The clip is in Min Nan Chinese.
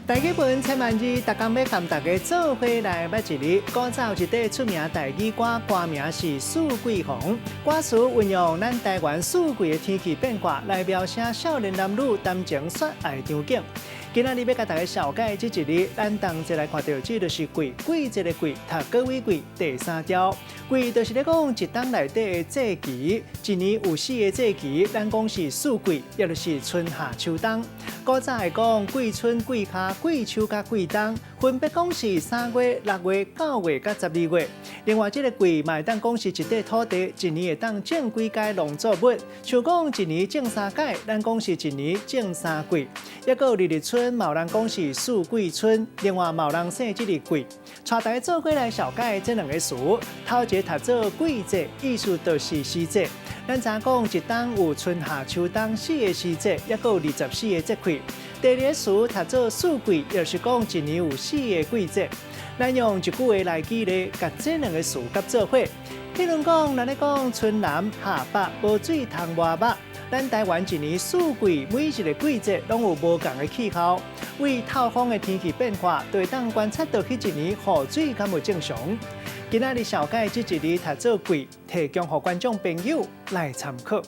台語文千萬字，逐工欲共大家做伙來捌一字。古早有一塊出名台語歌，歌名是《四季風》，歌詞運用咱台灣四季的天氣變化來描寫少年男女談情說愛場景。今仔日欲共大家紹介這一字，咱同齊來看著，這就是季，季節的季，讀各位季第三調。季就是咧講一冬內底的節氣，一年有四个節氣，咱講是四季，也就是春夏秋冬。古早會講季春、季夏、季秋佮季冬，分別講是3月、6月、9月佮12月。另外，這个季嘛會當講是一塊土地，一年會當種幾擺農作物，像講一年種三擺，咱講是一年種三季。抑閣有二日春，嘛有人講是四季春，另外嘛有人姓這个季。帶大家做伙來紹介這兩个詞，頭一个讀做季節，意思就是時節。咱知影講一冬有春夏秋冬四个時節，抑閣有24個節氣。第二个詞讀做四季，就是講一年有四个季節。咱用一句話來舉例，共這兩个詞佮做伙。譬如講，咱咧講春南夏北無水通活肉。咱台灣一年四季，每一个季節攏有無仝的氣候。為透風的天氣變化，就會當觀察著彼一年雨水敢有正常。今仔日紹介這一字讀做季，提供予觀眾朋友來參考。